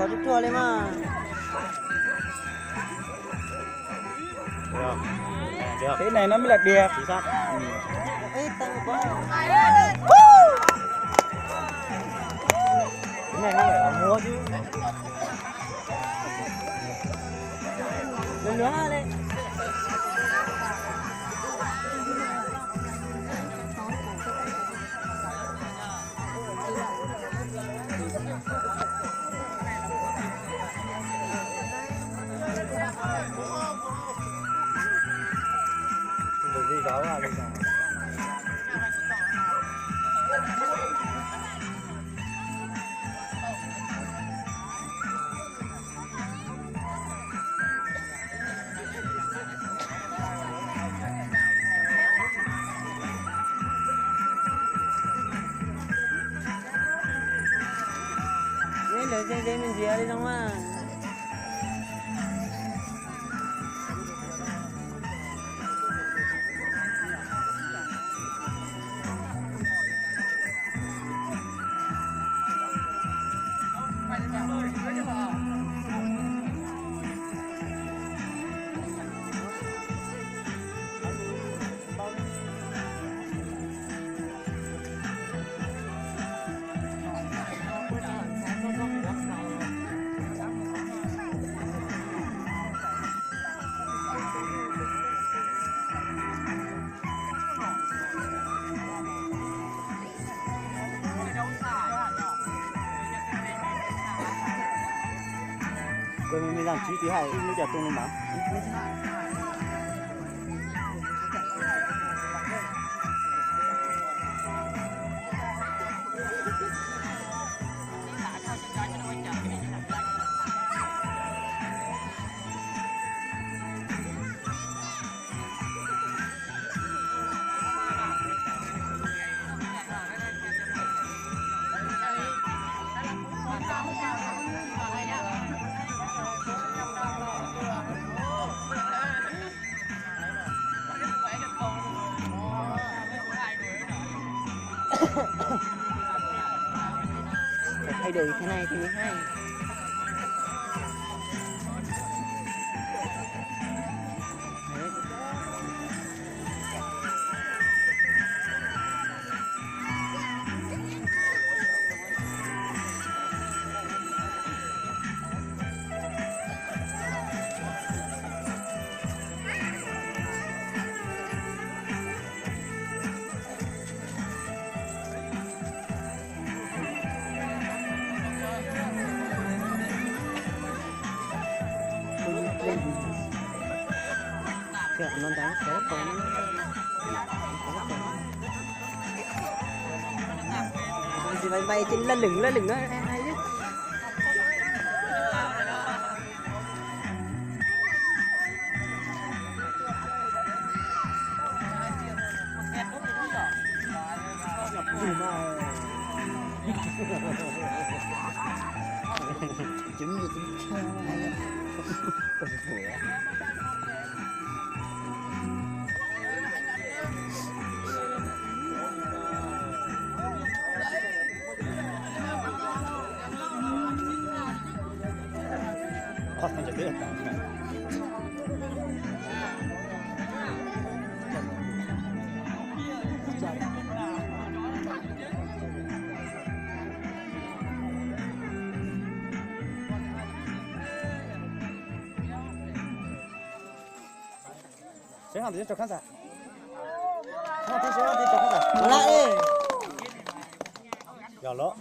Tau ruaj ruaj li mas. Thế này nó mới là đẹp. Chính xác. Cái này nó phải là múa chứ. Lửa lửa lên. Lawv ze ze me ntsis li no mas. Ua me me zaj tswv tsis hais ib lub cov tus no mas. Phải thay đổi thế này thì mới hay. Đấy. Bay bay trên lơ lửng lơ lửng đó. Trứng thì trứng. Seb hais tias rau khán giả. Seb hais tias rau khán giả. Ua la ê. Yog los.